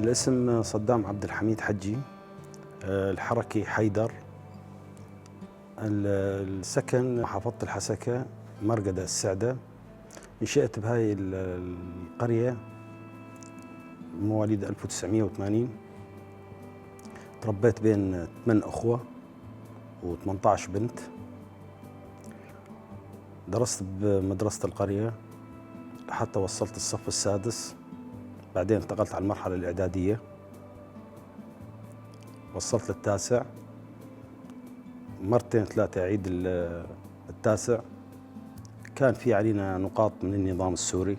الاسم صدام عبد الحميد حجي، الحركي حيدر، السكن محافظة الحسكة، مرقدة السعدة. نشأت بهاي القرية مواليد 1980. تربيت بين 8 أخوة و18 بنت. درست بمدرسة القرية حتى وصلت الصف السادس، بعدين انتقلت على المرحلة الإعدادية، وصلت للتاسع، مرتين ثلاثة أعيد التاسع. كان في علينا نقاط من النظام السوري،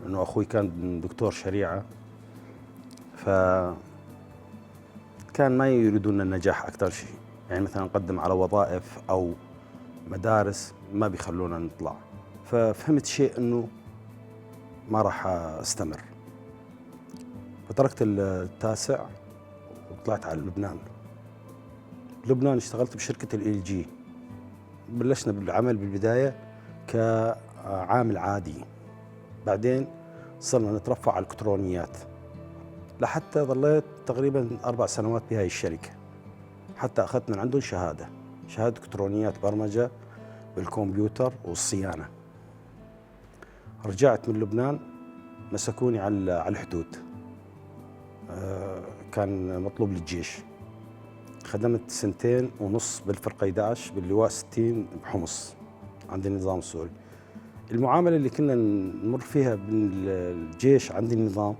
لأنه أخوي كان دكتور شريعة، فكان ما يريدون النجاح أكثر شيء. مثلا نقدم على وظائف أو مدارس ما بيخلونا نطلع. ففهمت شيء أنه ما راح أستمر، فتركت التاسع وطلعت على لبنان. لبنان اشتغلت بشركة ال جي. بلشنا بالعمل بالبداية كعامل عادي، بعدين صرنا نترفع على الإلكترونيات، لحتى ظليت تقريباً 4 سنوات بهاي الشركة، حتى أخذت من عندهم شهادة إلكترونيات برمجة بالكمبيوتر والصيانة. رجعت من لبنان، مسكوني على الحدود، كان مطلوب للجيش. خدمت 2.5 سنين بالفرقة 11 باللواء 60 بحمص عند النظام السوري. المعاملة اللي كنا نمر فيها بالجيش عند النظام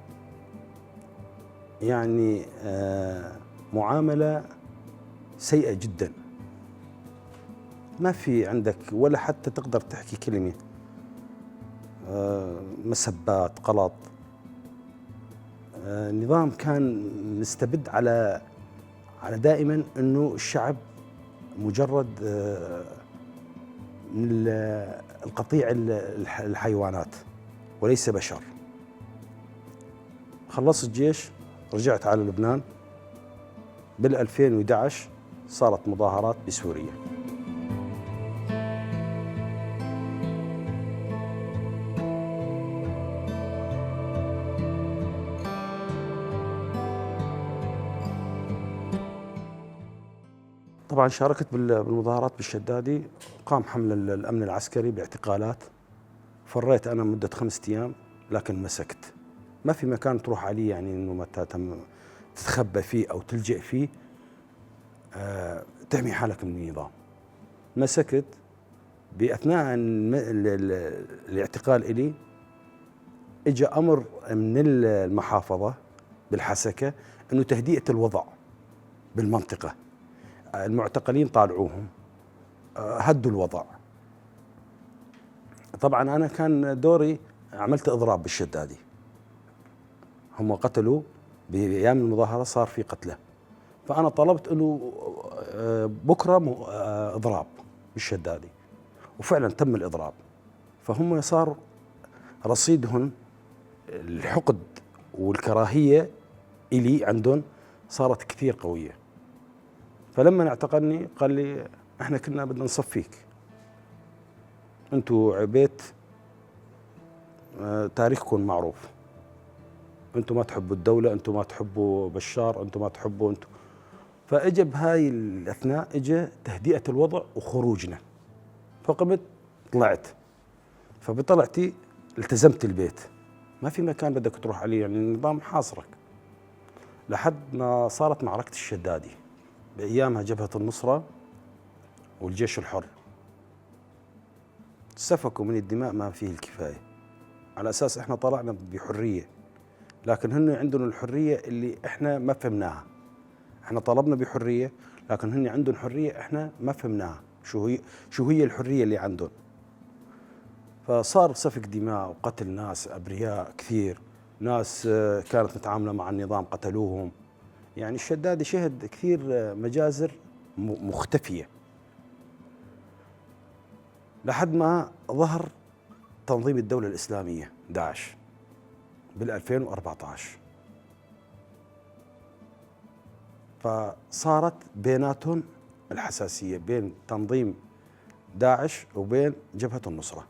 معاملة سيئة جدا. ما في عندك ولا حتى تقدر تحكي كلمة، مسبات، غلط. النظام كان مستبد على دائما انه الشعب مجرد من القطيع الحيوانات وليس بشر. خلصت الجيش، رجعت على لبنان. بالألفين وإحدى صارت مظاهرات بسوريا. طبعا شاركت بالمظاهرات بالشدادي. قام حمل الأمن العسكري باعتقالات. فريت أنا مدة 5 أيام، لكن مسكت. ما في مكان تروح عليه، إنه ما تتخبى فيه أو تلجئ فيه، تحمي حالك من النظام. مسكت. بأثناء الاعتقال إلي إجا أمر من المحافظة بالحسكة إنه تهدئة الوضع بالمنطقة، المعتقلين طالعوهم، هدوا الوضع. طبعا أنا كان دوري عملت إضراب بالشدادي. هم قتلوا بأيام المظاهرة، صار في قتلى، فأنا طلبت إنه، بكرة إضراب بالشدادي، وفعلا تم الإضراب. فهم صار رصيدهم الحقد والكراهية إلي عندهم صارت كثير قوية. فلما اعتقلني قال لي احنا كنا بدنا نصفيك، انتو عبيت، تاريخكم معروف، انتو ما تحبوا الدولة، انتو ما تحبوا بشار، انتو ما تحبوا انتو. فاجى بهاي الاثناء اجى تهدئة الوضع وخروجنا، فقمت طلعت. فبطلعتي التزمت البيت، ما في مكان بدك تروح عليه، النظام حاصرك، لحد ما صارت معركة الشدادي بأيامها جبهة النصرة والجيش الحر. سفكوا من الدماء ما فيه الكفاية، على أساس إحنا طلعنا بحرية، لكن هن عندهم الحرية اللي إحنا ما فهمناها. إحنا طلبنا بحرية، لكن هن عندهم حرية إحنا ما فهمناها، شو هي الحرية اللي عندهم. فصار سفك دماء وقتل ناس أبرياء كثير، ناس كانت متعاملة مع النظام قتلوهم. الشدادي شهد كثير، مجازر مختفية، لحد ما ظهر تنظيم الدولة الإسلامية داعش بالألفين وأربعتاش. فصارت بيناتهم الحساسية بين تنظيم داعش وبين جبهة النصرة.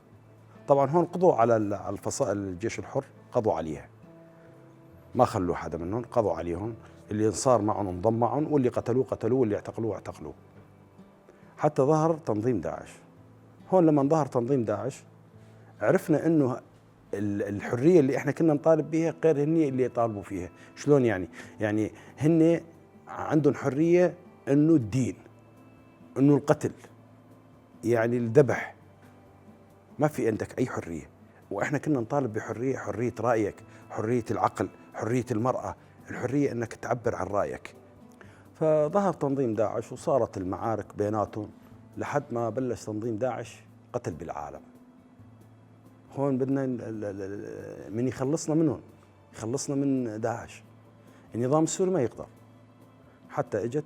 طبعا هون قضوا على الفصائل الجيش الحر، قضوا عليها. ما خلوا حدا منهم، قضوا عليهم، اللي صار معهم انضم معهم، واللي قتلوه قتلوه، واللي اعتقلوه اعتقلوه، حتى ظهر تنظيم داعش. هون لما ظهر تنظيم داعش عرفنا انه الحرية اللي احنا كنا نطالب بها غير هن اللي يطالبوا فيها. شلون يعني؟ يعني هن عندهم حرية انه الدين، انه القتل، يعني الذبح، ما في عندك اي حرية. واحنا كنا نطالب بحرية، حرية رايك، حرية العقل، حرية المراة، الحرية انك تعبر عن رايك. فظهر تنظيم داعش وصارت المعارك بيناتهم لحد ما بلش تنظيم داعش قتل بالعالم. هون بدنا من يخلصنا منهم، يخلصنا من داعش. النظام السوري ما يقدر. حتى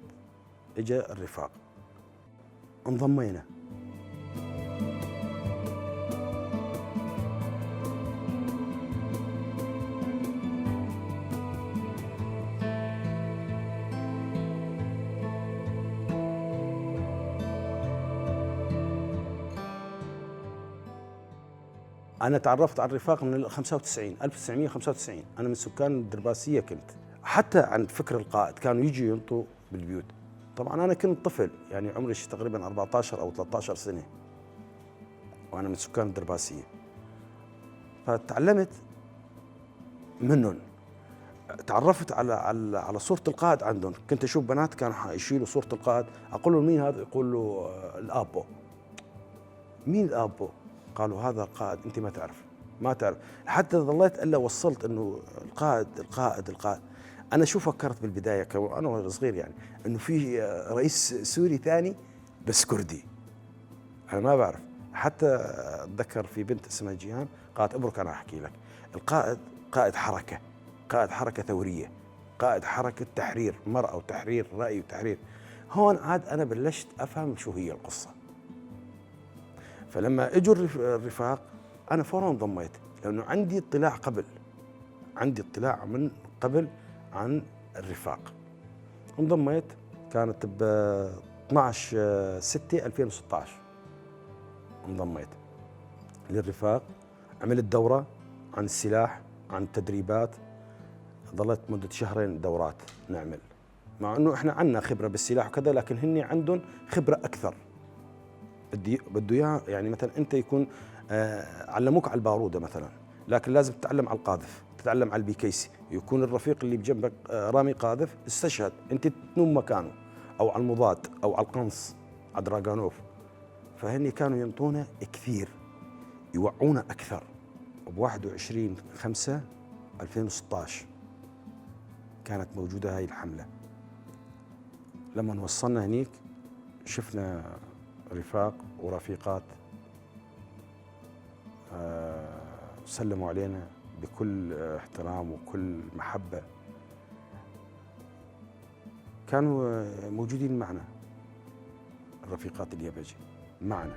اجى الرفاق، انضمينا. أنا تعرفت على الرفاق من 95، 1995، أنا من سكان الدرباسية كنت. حتى عن فكر القائد كانوا يجوا ينطوا بالبيوت. طبعا أنا كنت طفل، يعني عمري تقريبا 14 أو 13 سنة، وأنا من سكان الدرباسية. فتعلمت منهم، تعرفت على على على صورة القائد عندهم. كنت أشوف بنات كانوا يشيلوا صورة القائد، أقول له مين هذا؟ يقول له الآبو. مين الآبو؟ قالوا هذا القائد، انت ما تعرف، ما تعرف. حتى ظليت الا وصلت انه القائد القائد القائد. انا شو فكرت بالبداية انا صغير، يعني انه في رئيس سوري ثاني بس كردي، انا ما بعرف. حتى اتذكر في بنت اسمها جيهان قالت ابرك انا احكي لك، القائد قائد حركة، قائد حركة ثورية، قائد حركة تحرير مرأة وتحرير رأي وتحرير. هون عاد انا بلشت افهم شو هي القصة. فلما اجوا الرفاق انا فورا انضميت، لانه عندي اطلاع قبل، عندي اطلاع من قبل عن الرفاق. انضميت، كانت ب 12/6/2016 انضميت للرفاق. عملت دورة عن السلاح، عن التدريبات، ظلت مدة شهرين دورات نعمل، مع انه احنا عندنا خبرة بالسلاح وكذا، لكن هن عندهم خبرة اكثر. بده اياها، يعني مثلا انت يكون علموك على البارودة مثلا، لكن لازم تتعلم على القاذف، تتعلم على البيكيسي، يكون الرفيق اللي بجنبك رامي قاذف استشهد، انت تنوم مكانه، او على المضاد، او على القنص، على دراغانوف. فهن كانوا ينطونا كثير، يوعونا اكثر. ب 21/5/2016 كانت موجودة هاي الحملة. لما وصلنا هنيك شفنا رفاق ورفيقات سلموا علينا بكل احترام وكل محبة، كانوا موجودين معنا الرفيقات اليبجي معنا.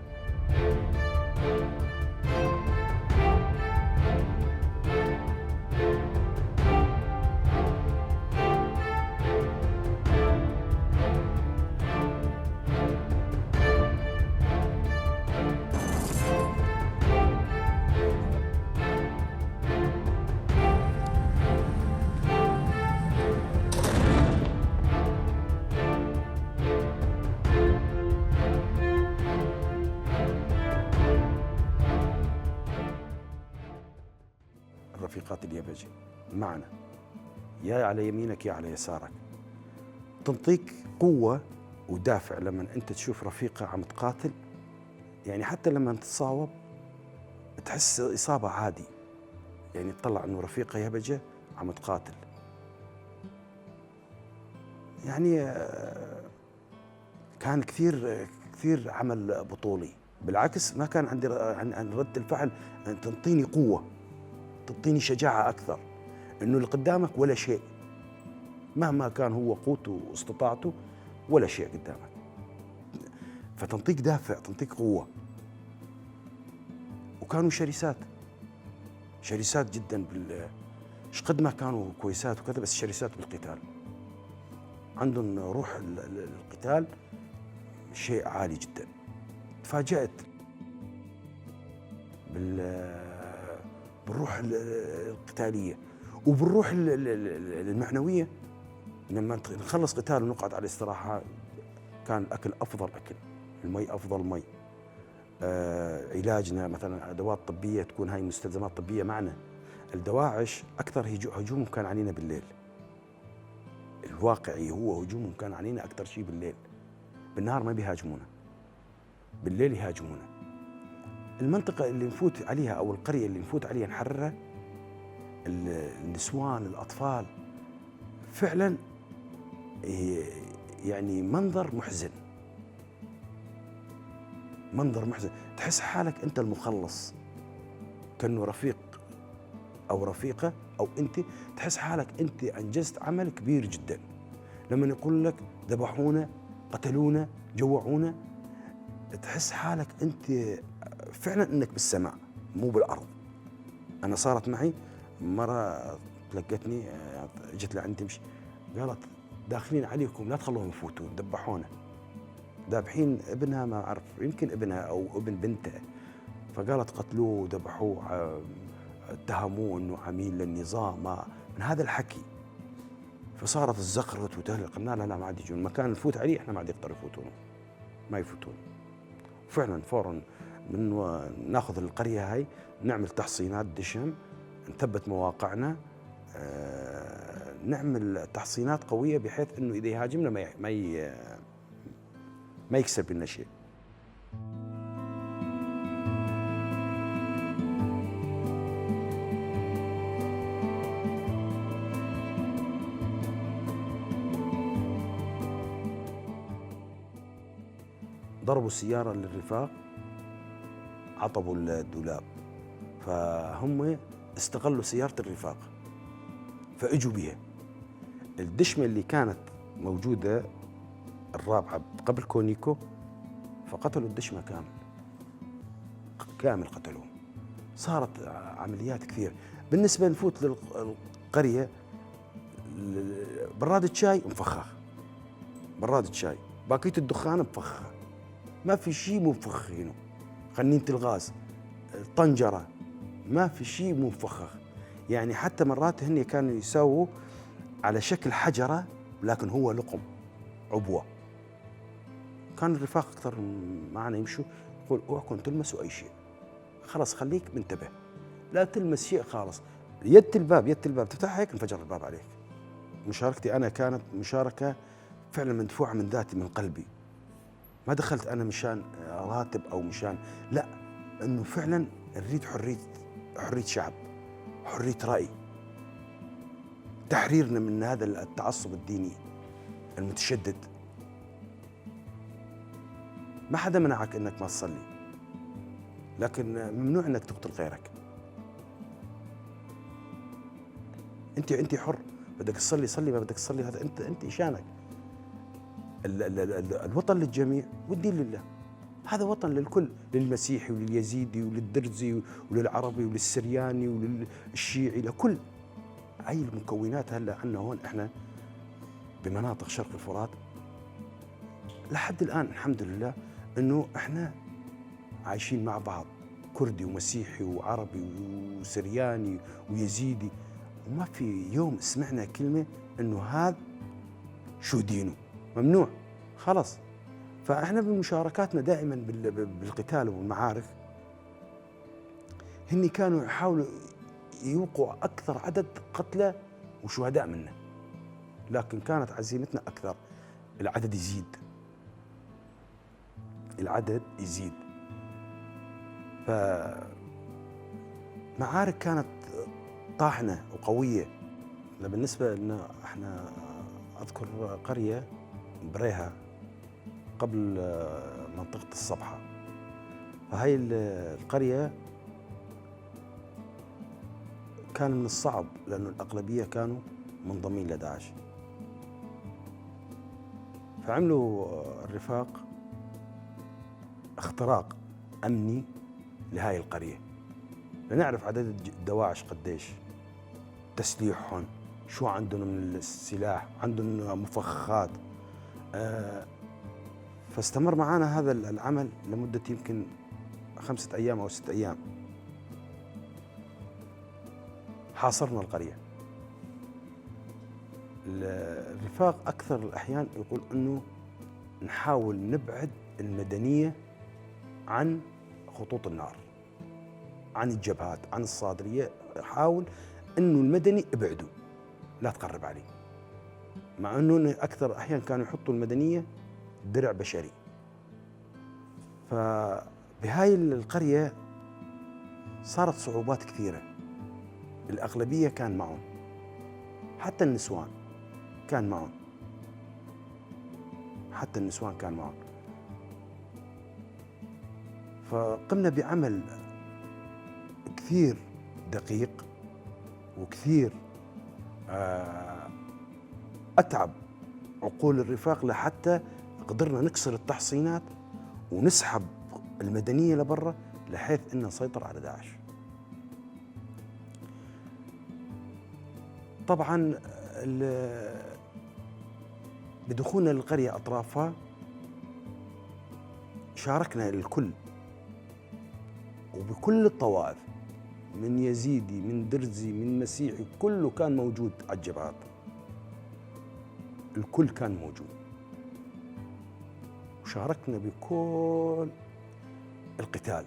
الرفيقات اليبجي معنا، يا على يمينك يا على يسارك، تنطيك قوة ودافع لما أنت تشوف رفيقة عم تقاتل. يعني حتى لما تتصاوب تحس إصابة عادي، يعني تطلع أنه رفيقة يبجة عم تقاتل. يعني كان كثير كثير عمل بطولي. بالعكس ما كان عندي عن رد الفعل تنطيني قوة، تعطيني شجاعة أكثر، إنه اللي قدامك ولا شيء، مهما كان هو قوته واستطاعته ولا شيء قدامك، فتنطيك دافع، تنطيك قوة. وكانوا شرسات، شرسات جدا قد ما كانوا كويسات وكذا، بس شرسات بالقتال، عندهم روح القتال شيء عالي جدا. تفاجأت بالروح القتالية، وبالروح المعنوية لما نخلص قتال ونقعد على الاستراحة كان الأكل أفضل أكل، المي أفضل مي، علاجنا مثلا أدوات طبية تكون هاي مستلزمات طبية معنا. الدواعش أكثر هجومهم كان علينا بالليل، الواقعي هو هجومهم كان علينا أكثر شيء بالليل، بالنهار ما بيهاجمونا، بالليل يهاجمونا. المنطقة اللي نفوت عليها أو القرية اللي نفوت عليها نحررها، النسوان الأطفال فعلا يعني منظر محزن، منظر محزن، تحس حالك أنت المخلص، كأنه رفيق أو رفيقة أو أنت تحس حالك أنت أنجزت عمل كبير جدا. لما يقول لك ذبحونا، قتلونا، جوعونا، تحس حالك أنت فعلا أنك بالسماء مو بالأرض. أنا صارت معي مرة تلقتني، اجت لعندي تمشي، قالت داخلين عليكم لا تخلوهم يفوتون، ذبحونا، ذابحين ابنها، ما أعرف يمكن ابنها أو ابن بنتها، فقالت قتلوه وذبحوه، اتهموه انه عميل للنظام، ما من هذا الحكي. فصارت الزقرت وتهلل، قلنا لها لا ما عاد يجون، المكان نفوت عليه احنا ما عاد يقدروا يفوتون، ما يفوتون. فعلا فورا من ناخذ القريه هاي نعمل تحصينات دشم، نثبت مواقعنا، نعمل تحصينات قويه بحيث انه اذا يهاجمنا ما يكسب لنا شيء. ضربوا السيارة للرفاق، عطبوا الدولاب، فهم استغلوا سيارة الرفاق فاجوا بها. الدشمة اللي كانت موجودة الرابعة قبل كونيكو فقتلوا الدشمة كامل كامل، قتلوهم. صارت عمليات كثير. بالنسبة نفوت للقرية، براد الشاي مفخخ، براد الشاي، باكية الدخان مفخخة، ما في شيء مو مفخخينه، قنينة الغاز، الطنجرة، ما في شيء مو مفخخ. يعني حتى مرات هن كانوا يسووا على شكل حجرة لكن هو لقم عبوة. كان الرفاق أكثر معنا يمشوا يقول اوعكم تلمسوا أي شيء، خلاص خليك منتبه، لا تلمس شيء خالص. يد الباب، يد الباب تفتحها هيك انفجر الباب عليك. مشاركتي أنا كانت مشاركة فعلا مدفوعة من ذاتي، من قلبي. ما دخلت أنا مشان راتب أو مشان، لا، إنه فعلا نريد حرية، حرية شعب، حرية رأي، تحريرنا من هذا التعصب الديني المتشدد. ما حدا منعك إنك ما تصلي، لكن ممنوع إنك تقتل غيرك. أنت حر، بدك تصلي صلي، ما بدك تصلي هذا أنت إشانك. الوطن للجميع والدين لله. هذا وطن للكل، للمسيحي ولليزيدي وللدرزي وللعربي وللسرياني وللشيعي، لكل هاي المكونات. هلا عندنا هون احنا بمناطق شرق الفرات لحد الآن الحمد لله انه احنا عايشين مع بعض، كردي ومسيحي وعربي وسرياني ويزيدي، وما في يوم سمعنا كلمة انه هذا شو دينه، ممنوع خلص. فاحنا بمشاركاتنا دائما بالقتال والمعارك هن كانوا يحاولوا يوقعوا اكثر عدد قتلى وشهداء منا، لكن كانت عزيمتنا اكثر، العدد يزيد، العدد يزيد. فمعارك كانت طاحنة وقوية. بالنسبة لنا احنا اذكر قرية بريها قبل منطقة الصبحة، فهي القرية كان من الصعب لأنه الأغلبية كانوا منضمين لداعش، فعملوا الرفاق اختراق أمني لهاي القرية لنعرف عدد الدواعش قديش، تسليحهم، شو عندهم من السلاح، عندهم مفخخات. فاستمر معنا هذا العمل لمدة يمكن 5 أيام أو 6 أيام. حاصرنا القرية، الرفاق أكثر الأحيان يقول إنه نحاول نبعد المدنية عن خطوط النار، عن الجبهات، عن الصادرية. حاول إنه المدني ابعده، لا تقرب عليه. مع إنه أكثر أحيان كانوا يحطوا المدنية درع بشري. فبهاي القرية صارت صعوبات كثيرة. الأغلبية كان معهم، حتى النسوان كان معهم، حتى النسوان كان معهم. فقمنا بعمل كثير دقيق وكثير أتعب عقول الرفاق لحتى قدرنا نكسر التحصينات ونسحب المدنية لبرا لحيث أن نسيطر على داعش. طبعا بدخولنا للقرية أطرافها شاركنا الكل وبكل الطوائف، من يزيدي من درزي من مسيحي، كله كان موجود على الجبهات، الكل كان موجود، وشاركنا بكل القتال.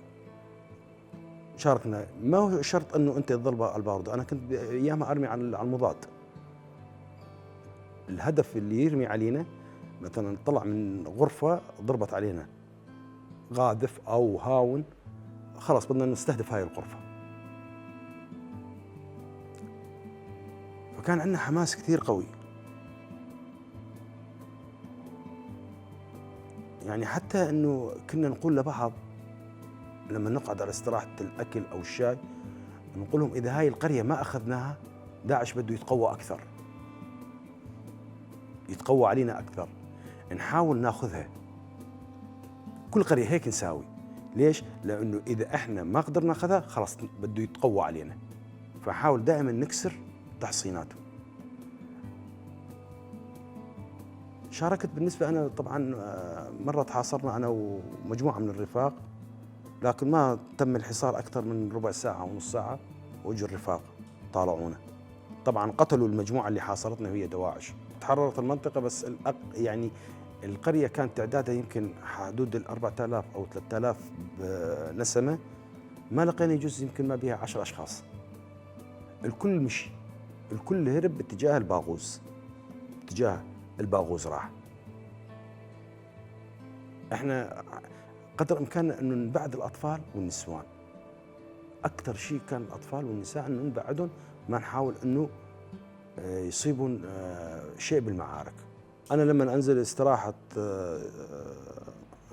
شاركنا، ما هو شرط انه انت تضرب على البارود، انا كنت ايامها ارمي على المضاد. الهدف اللي يرمي علينا مثلا طلع من غرفه ضربت علينا غادف او هاون، خلاص بدنا نستهدف هاي الغرفه. فكان عندنا حماس كثير قوي، يعني حتى انه كنا نقول لبعض لما نقعد على استراحة الأكل أو الشاي نقول لهم إذا هاي القرية ما أخذناها داعش بده يتقوى أكثر، يتقوى علينا أكثر، نحاول ناخذها. كل قرية هيك نساوي. ليش؟ لأنه إذا إحنا ما قدرنا ناخذها خلاص بده يتقوى علينا، فحاول دائما نكسر تحصيناته. شاركت بالنسبة أنا طبعا مرة تحاصرنا أنا ومجموعة من الرفاق، لكن ما تم الحصار أكثر من ربع ساعة أو نص ساعة وإجوا الرفاق طالعونا. طبعا قتلوا المجموعة اللي حاصرتنا وهي دواعش. تحررت المنطقة، بس يعني القرية كانت تعدادها يمكن حدود ال 4000 أو 3000 نسمة، ما لقينا يجوز يمكن ما بيها 10 أشخاص. الكل مشي، الكل هرب باتجاه الباغوز، باتجاه الباغوز راح. احنا قدر امكاننا انه نبعد الاطفال والنسوان. اكثر شيء كان الاطفال والنساء انه نبعدهم، ما نحاول انه يصيبون شيء بالمعارك. انا لما انزل استراحه،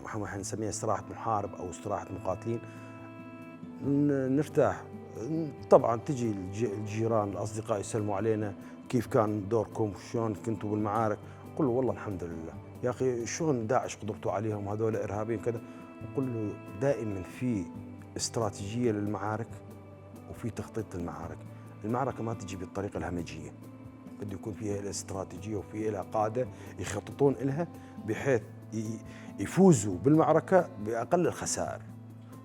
احنا نسميها استراحه محارب او استراحه مقاتلين، نرتاح. طبعا تجي الجيران الاصدقاء يسلموا علينا، كيف كان دوركم، شلون كنتوا بالمعارك؟ قل له والله الحمد لله. يا اخي شلون داعش قدرتوا عليهم، هذول ارهابيين كذا. قل له دائما في استراتيجيه للمعارك وفي تخطيط للمعارك. المعركه ما تجي بالطريقه الهمجيه، بده يكون فيها الاستراتيجيه وفي لها قاده يخططون لها بحيث يفوزوا بالمعركه باقل الخسائر.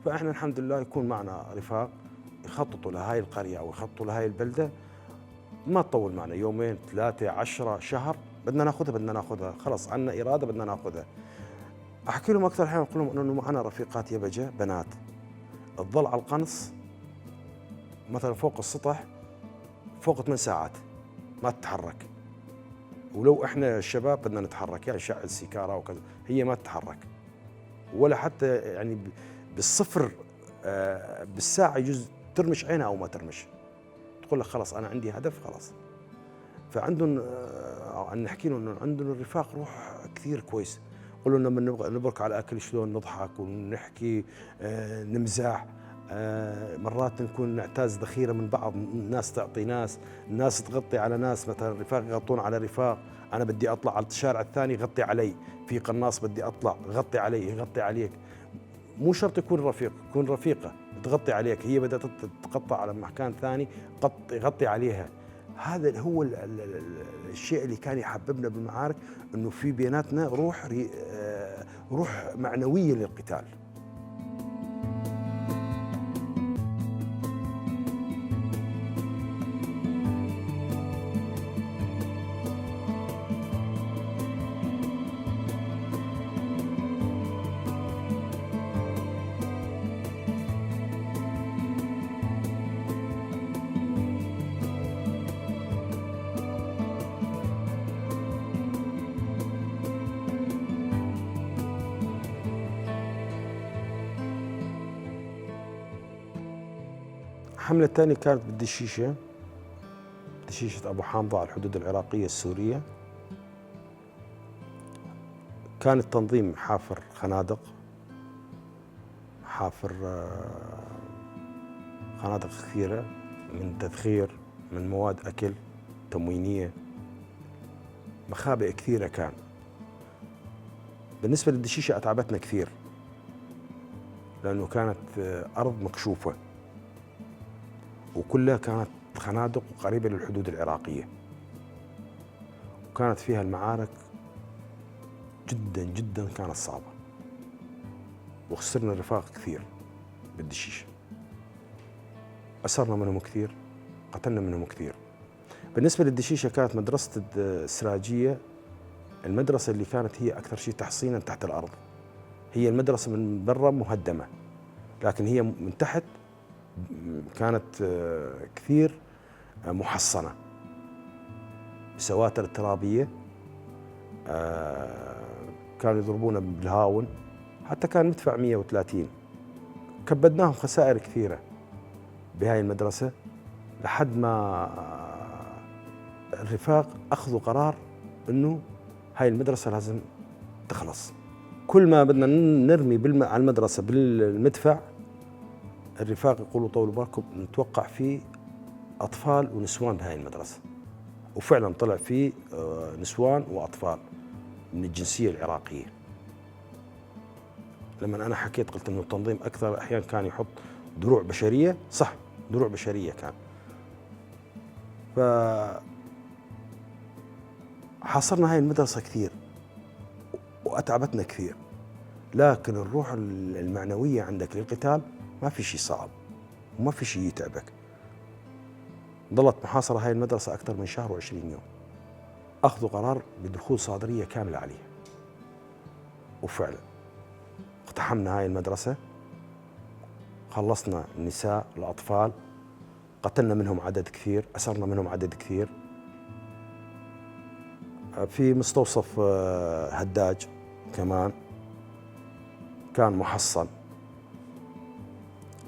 فاحنا الحمد لله يكون معنا رفاق يخططوا لهاي القريه او يخططوا لهاي البلده، ما تطول معنا يومين 3 10 شهر، بدنا ناخذها بدنا ناخذها، خلص عندنا اراده بدنا ناخذها. احكي لهم اكثر احيانا، اقول لهم انه معنا رفيقات يبجه بنات تظل على القنص مثلا فوق السطح فوق 8 ساعات ما تتحرك، ولو احنا الشباب بدنا نتحرك يعني شعل سيكاره وكذا، هي ما تتحرك ولا حتى يعني بالصفر بالساعه يجوز ترمش عينها او ما ترمش، تقول لك خلص انا عندي هدف خلاص. فعندهم نحكي لهم انه عندهم الرفاق روح كثير كويس. قولوا لما نبغى نبرك على الاكل شلون نضحك ونحكي، نمزح، مرات نكون نعتاز ذخيره من بعض، ناس تعطي ناس، ناس تغطي على ناس، مثلا رفاق يغطون على رفاق، انا بدي اطلع على الشارع الثاني غطي علي، في قناص بدي اطلع غطي علي، يغطي عليك. مو شرط يكون رفيق، يكون رفيقه تغطي عليك، هي بدها تقطع على مكان ثاني غطي عليها. هذا هو الشيء اللي كان يحببنا بالمعارك، انه في بيناتنا روح معنويه للقتال. الحملة الثانية كانت بالدشيشة، دشيشة أبو حامضة على الحدود العراقية السورية. كان التنظيم حافر خنادق، حافر خنادق كثيرة من تذخير، من مواد أكل تموينية، مخابئ كثيرة. كان بالنسبة للدشيشة أتعبتنا كثير، لأنه كانت أرض مكشوفة وكلها كانت خنادق وقريبة للحدود العراقية، وكانت فيها المعارك جدا جدا كانت صعبة، وخسرنا رفاق كثير بالدشيشة، أسرنا منهم كثير، قتلنا منهم كثير. بالنسبة للدشيشة كانت مدرسة السراجية، المدرسة اللي كانت هي أكثر شيء تحصينا تحت الأرض. هي المدرسة من برا مهدمة، لكن هي من تحت كانت كثير محصنة بسواتر ترابية. كانوا يضربونا بالهاون، حتى كان مدفع 130. كبدناهم خسائر كثيرة بهاي المدرسة، لحد ما الرفاق أخذوا قرار إنه هاي المدرسة لازم تخلص. كل ما بدنا نرمي على المدرسة بالمدفع، الرفاق يقولوا طولوا بالكم، نتوقع فيه أطفال ونسوان بهاي المدرسة. وفعلا طلع فيه نسوان وأطفال من الجنسية العراقية. لما أنا حكيت قلت إنه التنظيم أكثر الأحيان كان يحط دروع بشرية، صح، دروع بشرية كان. ف حاصرنا هاي المدرسة كثير وأتعبتنا كثير، لكن الروح المعنوية عندك للقتال ما في شيء صعب وما في شيء يتعبك. ظلت محاصرة هاي المدرسة أكثر من شهر وعشرين يوم. أخذوا قرار بدخول صادرية كاملة عليها، وفعلا اقتحمنا هاي المدرسة، خلصنا النساء الأطفال، قتلنا منهم عدد كثير، أسرنا منهم عدد كثير. في مستوصف هداج كمان كان محصن.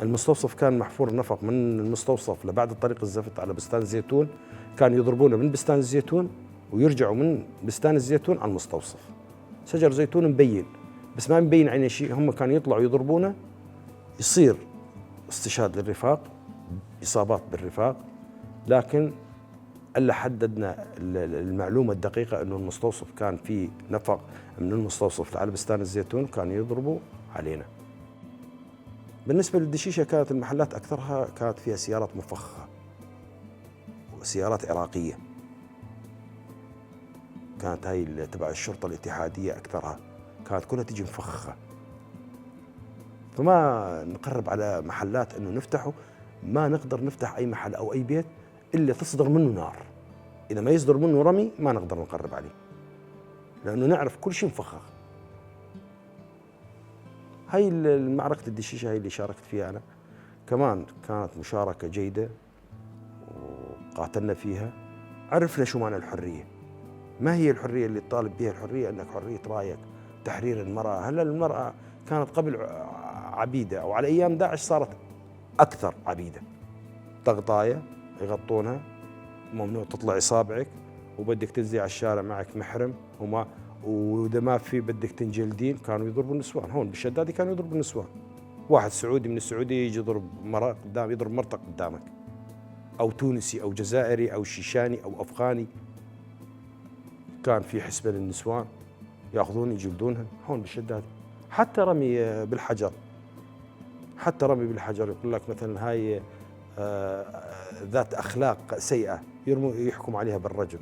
المستوصف كان محفور نفق من المستوصف لبعد الطريق الزفت على بستان الزيتون، كانوا يضربونا من بستان الزيتون ويرجعوا من بستان الزيتون على المستوصف. شجر زيتون مبين بس ما مبين علينا شيء، هم كانوا يطلعوا يضربونا، يصير استشهاد للرفاق، إصابات بالرفاق، لكن ألا حددنا المعلومة الدقيقة أنه المستوصف كان في نفق من المستوصف على بستان الزيتون كانوا يضربوا علينا. بالنسبة للدشيشة كانت المحلات أكثرها كانت فيها سيارات مفخخة وسيارات عراقية، كانت هاي تبع الشرطة الاتحادية أكثرها كانت كلها تيجي مفخخة، فما نقرب على محلات أنه نفتحه، ما نقدر نفتح أي محل أو أي بيت إلا تصدر منه نار، إذا ما يصدر منه رمي ما نقدر نقرب عليه، لأنه نعرف كل شيء مفخخ. هاي المعركة الدشيشة هاي اللي شاركت فيها أنا كمان كانت مشاركة جيدة وقاتلنا فيها. عرفنا شو معنى الحرية، ما هي الحرية اللي تطالب بها؟ الحرية أنك حرية رأيك، تحرير المرأة. هلا المرأة كانت قبل عبيدة، أو على أيام داعش صارت أكثر عبيدة، تغطاية يغطونها، ممنوع تطلع إصابعك، وبدك تنزلي على الشارع معك محرم، وما وإذا ما في بدك تنجلدين. كانوا يضربوا النسوان هون بالشدادي، كانوا يضربوا النسوان. واحد سعودي من السعودية يجي يضرب مرأة قدام، يضرب مرتك قدامك، أو تونسي أو جزائري أو شيشاني أو أفغاني. كان في حسبة للنسوان، ياخذون يجلدونها هون بالشدادي. حتى رمي بالحجر، حتى رمي بالحجر، يقول لك مثلا هاي ذات أخلاق سيئة، يرموا يحكم عليها بالرجم.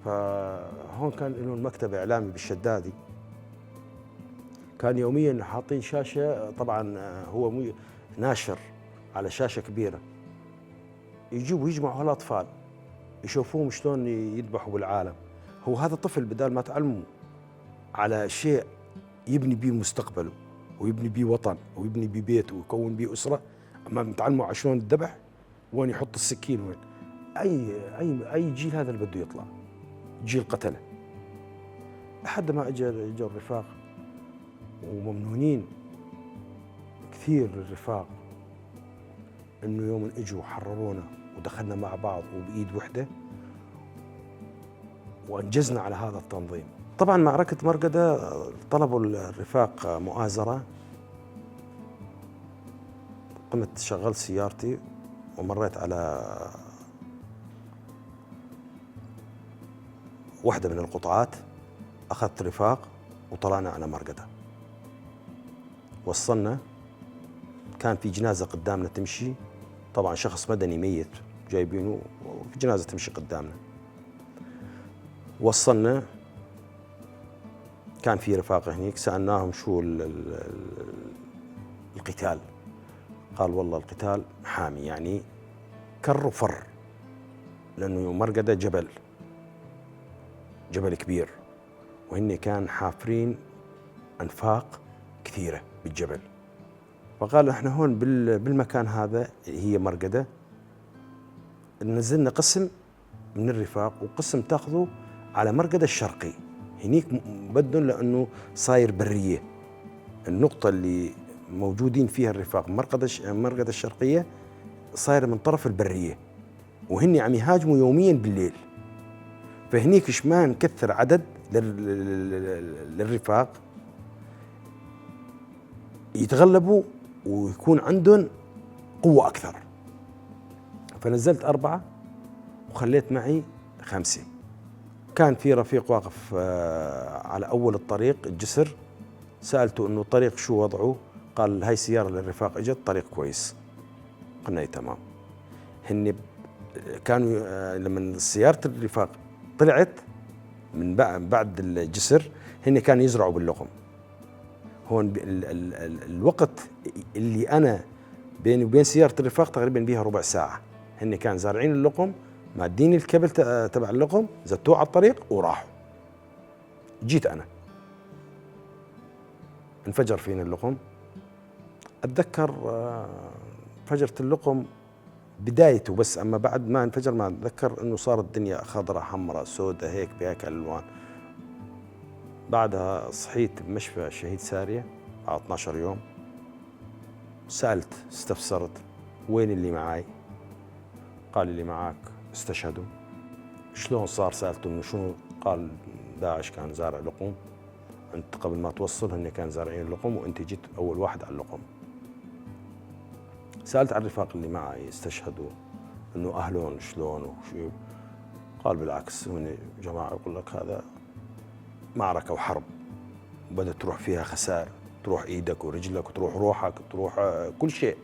فهون كان لهم مكتب إعلامي بالشدادي، كان يوميا حاطين شاشة، طبعا هو ناشر على شاشة كبيرة، يجيبوا يجمعوا هالأطفال يشوفوهم شلون يذبحوا بالعالم. هو هذا الطفل بدال ما تعلمه على شيء يبني بيه مستقبله ويبني بيه وطن ويبني بيه بيت ويكون بيه أسرة، أما بتعلمه على شلون الذبح، وين يحط السكين، وين أي أي أي جيل هذا اللي بده يطلع جيل قتله. لحد ما اجى الرفاق، وممنونين كثير للرفاق إنه يوم إجوا حررونا ودخلنا مع بعض وبإيد وحدة وأنجزنا على هذا التنظيم. طبعا معركة مرقدة طلبوا الرفاق مؤازرة، قمت شغلت سيارتي ومريت على واحدة من القطعات، أخذت رفاق وطلعنا على مرقدة. وصلنا كان في جنازة قدامنا تمشي، طبعا شخص مدني ميت جايبينه وفي جنازة تمشي قدامنا. وصلنا كان في رفاق هنيك، سألناهم شو القتال، قال والله القتال حامي، يعني كر وفر، لأنه مرقدة جبل، جبل كبير، وهن كان حافرين أنفاق كثيرة بالجبل. فقال احنا هون بالمكان هذا هي مرقدة، نزلنا قسم من الرفاق وقسم تاخذه على مرقدة الشرقي هنيك بدهم، لأنه صاير برية. النقطة اللي موجودين فيها الرفاق مرقدة الشرقية صايرة من طرف البرية، وهني عم يهاجموا يوميا بالليل. فهنيك ما نكثر عدد للرفاق يتغلبوا ويكون عندهم قوة أكثر. فنزلت 4 وخليت معي 5. كان في رفيق واقف على أول الطريق الجسر، سألته إنه الطريق شو وضعه، قال هاي سيارة للرفاق إجت، طريق كويس. قلنا إيه تمام. هن كانوا لما سيارة الرفاق طلعت من بعد الجسر هن كانوا يزرعوا باللقم. هون الوقت اللي أنا بيني وبين سيارة الرفاق تقريباً بيها ربع ساعة، هن كانوا زارعين اللقم، مادين الكبل تبع اللقم، زتوه على الطريق وراحوا. جيت أنا انفجر فينا اللقم. أتذكر فجرة اللقم بدايته بس، أما بعد ما انفجر ما أتذكر إنه صارت الدنيا خضراء حمراء سوداء هيك بهيك الألوان. بعدها صحيت بمشفى الشهيد سارية بعد 12 يوم، سألت استفسرت وين اللي معاي، قال اللي معاك استشهدوا. شلون صار؟ سألته إنه شنو، قال داعش كان زارع لقم، أنت قبل ما توصل هن كان زارعين اللقم وأنت جيت أول واحد على اللقم. سألت عن الرفاق اللي معي استشهدوا إنه أهلهم شلون وشو، قال بالعكس هن جماعة يقول لك هذا معركة وحرب بدأت تروح فيها خسائر، تروح إيدك ورجلك وتروح روحك وتروح كل شيء،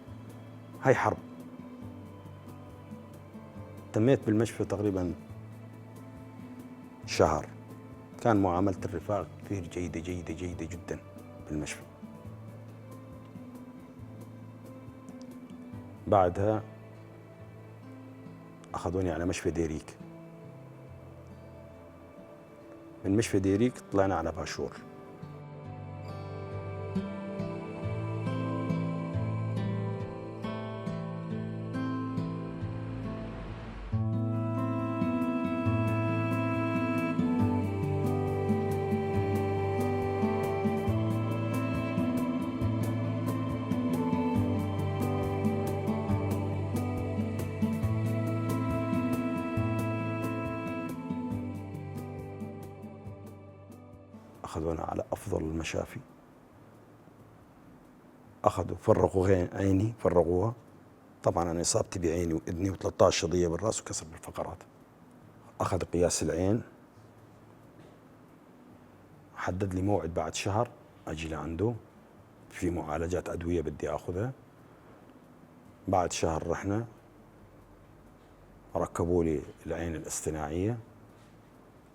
هاي حرب. تميت بالمشفى تقريبا شهر. كان معاملة الرفاق كثير جيدة جيدة جيدة جدا بالمشفى. بعدها أخذوني على مشفى ديريك، من مشفى ديريك طلعنا على باشور. أخذونا على أفضل المشافي، أخذوا فرغوا عيني، فرغوها. طبعا أنا إصابتي بعيني وإذني و13 شظية بالرأس وكسر بالفقرات. أخذ قياس العين، حدد لي موعد بعد شهر أجي لعنده، في معالجات أدوية بدي أخذها. بعد شهر رحنا ركبوا لي العين الاصطناعية،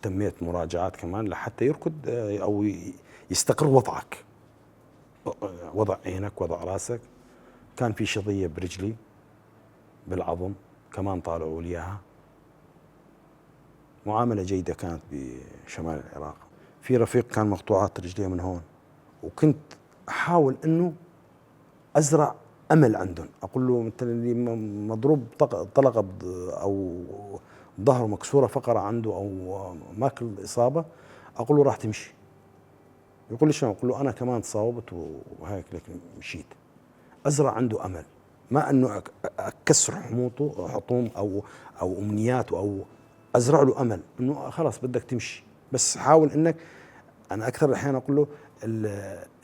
تميت مراجعات كمان لحتى يركض أو يستقر وضعك، وضع عينك وضع راسك. كان في شظية برجلي بالعظم كمان طالعوا لي إياها. معاملة جيدة كانت بشمال العراق. في رفيق كان مقطوعات رجليه من هون، وكنت أحاول إنه أزرع أمل عندهم، أقول له مثلا اللي مضروب طلقة أو ظهره مكسورة فقرة عنده أو ماكل إصابة، أقول له راح تمشي. يقول لي شلون؟ أقول له أنا كمان تصاوبت وهيك لكن مشيت. أزرع عنده أمل. ما انه اكسر حموطه حطوم او امنياته او ازرع له امل انه خلص بدك تمشي، بس حاول انك، انا اكثر الاحيان اقول له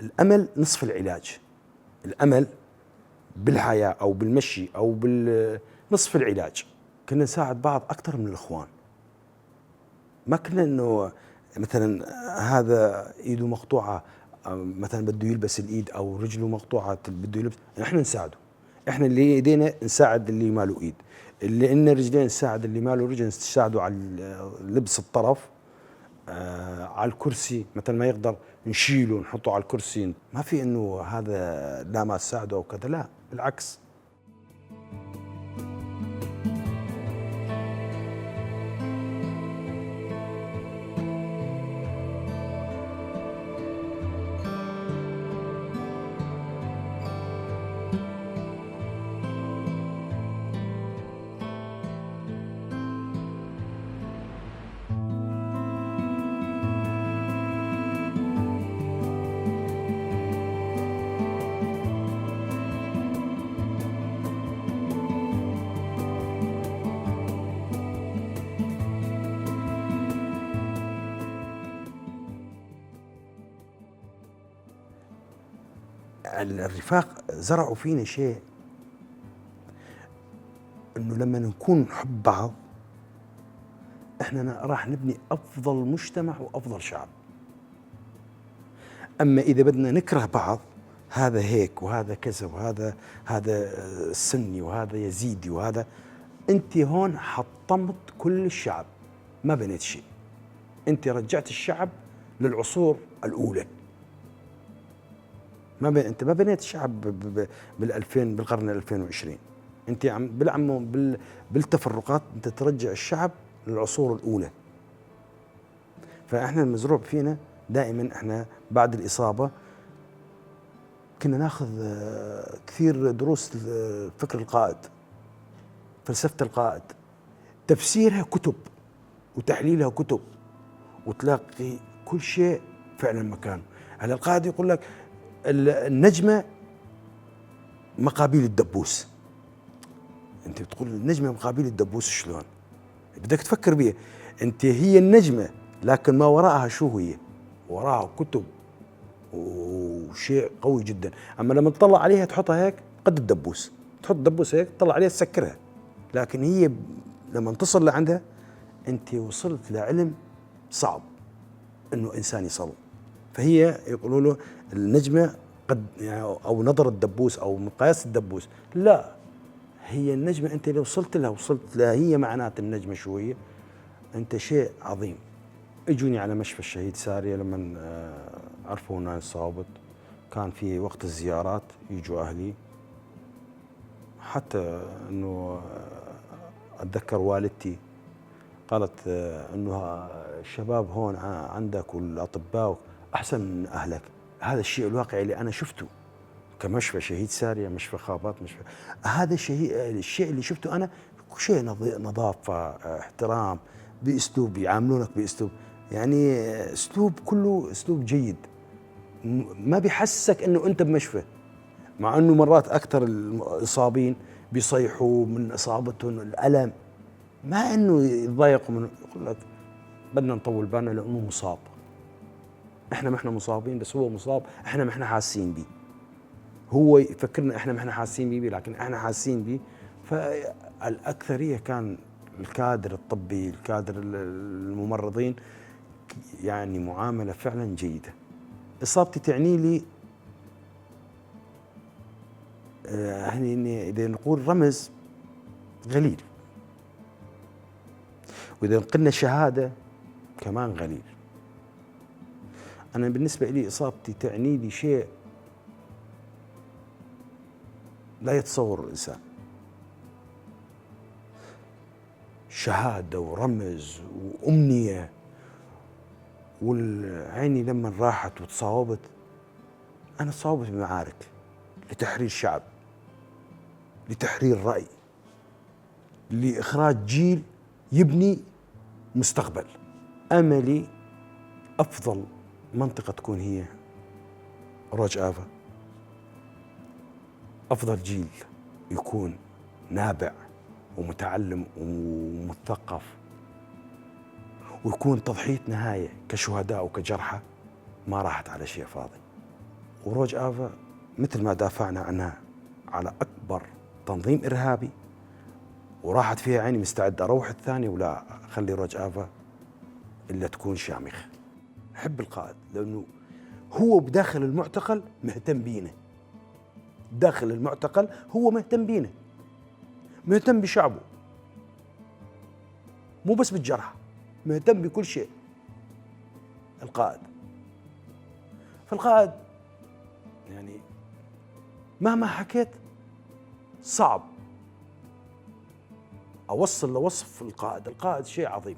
الامل نصف العلاج، الامل بالحياة او بالمشي او بالنصف العلاج. كنا نساعد بعض اكثر من الاخوان، ما كنا انه مثلا هذا ايده مقطوعة مثلا بده يلبس الايد او رجله مقطوعة بده يلبس، احنا نساعده، احنا اللي ايدينا نساعد اللي ما له ايد، اللي إلنا رجلين نساعد اللي ما له رجل، نساعده على لبس الطرف، على الكرسي مثلا ما يقدر نشيله نحطه على الكرسي، ما في انه هذا لا ما تساعده او كذا، لا بالعكس. الرفاق زرعوا فينا شيء انه لما نكون نحب بعض احنا راح نبني افضل مجتمع وافضل شعب. اما اذا بدنا نكره بعض، هذا هيك وهذا كذا وهذا هذا سني وهذا يزيدي وهذا، انت هون حطمت كل الشعب، ما بنيت شيء، انت رجعت الشعب للعصور الاولى. ما انت ما بنيت الشعب بال2000 بالقرن 2020، انت عم بالعم بالتفرقات انت ترجع الشعب للعصور الاولى. فاحنا المزروع فينا دائما، احنا بعد الاصابة كنا ناخذ كثير دروس فكر القائد، فلسفة القائد، تفسيرها كتب وتحليلها كتب، وتلاقي كل شيء فعلا مكانه. هلا القائد يقول لك النجمة مقابيل الدبوس، انت بتقول النجمة مقابيل الدبوس شلون؟ بدك تفكر بيها، انت هي النجمة لكن ما وراءها شو هي؟ وراها كتب وشيء قوي جدا. اما لما تطلع عليها تحطها هيك قد الدبوس، تحط الدبوس هيك تطلع عليها تسكرها، لكن هي لما تصل لعندها انت وصلت لعلم صعب انه انسان يصل. فهي يقولوا له النجمة قد يعني او نظر الدبوس او مقياس الدبوس، لا هي النجمة انت لو وصلت لها، وصلت لها هي معنات النجمة شو هي، انت شيء عظيم. اجوني على مشفى الشهيد ساريه لما عرفوا اني انصابت، كان في وقت الزيارات يجوا اهلي، حتى انه اتذكر والدتي قالت انه الشباب هون عندك والاطباء احسن من اهلك. هذا الشيء الواقعي اللي انا شفته كمشفى شهيد ساريه، مشفى خابات، مشفى، هذا الشيء اللي شفته انا، شيء نظافة، احترام، باسلوب يعاملونك باسلوب، يعني اسلوب كله اسلوب جيد، ما بيحسسك انه انت بمشفى. مع انه مرات اكثر الاصابين بيصيحوا من اصابتهم الالم، ما انه يتضايقوا من، يقول لك بدنا نطول بالنا لانه مصاب، احنا ما احنا مصابين بس هو مصاب، احنا ما احنا حاسين به، هو يفكرنا احنا ما احنا حاسين به لكن احنا حاسين به. فالاكثريه كان الكادر الطبي، الكادر الممرضين، يعني معاملة فعلا جيدة. اصابتي تعني لي يعني اذا نقول رمز قليل، واذا قلنا شهادة كمان قليل. أنا بالنسبة لي إصابتي تعني لي شيء لا يتصور الإنسان، شهادة ورمز وأمنية. والعيني لما راحت وتصاوبت، أنا تصاوبت بمعارك لتحرير شعب، لتحرير رأي، لإخراج جيل يبني مستقبل. أملي أفضل منطقة تكون هي روج آفا، أفضل جيل يكون نابع ومتعلم ومثقف، ويكون تضحيتنا هاي كشهداء وكجرحى ما راحت على شيء فاضي. وروج آفا مثل ما دافعنا عنها على أكبر تنظيم إرهابي وراحت فيها عيني، مستعد أروح الثاني ولا أخلي روج آفا إلا تكون شامخ. نحب القائد لأنه هو بداخل المعتقل مهتم بينا، داخل المعتقل هو مهتم بينا، مهتم بشعبه، مو بس بالجرحى، مهتم بكل شيء القائد. فالقائد يعني مهما حكيت صعب أوصل لوصف القائد. القائد شيء عظيم.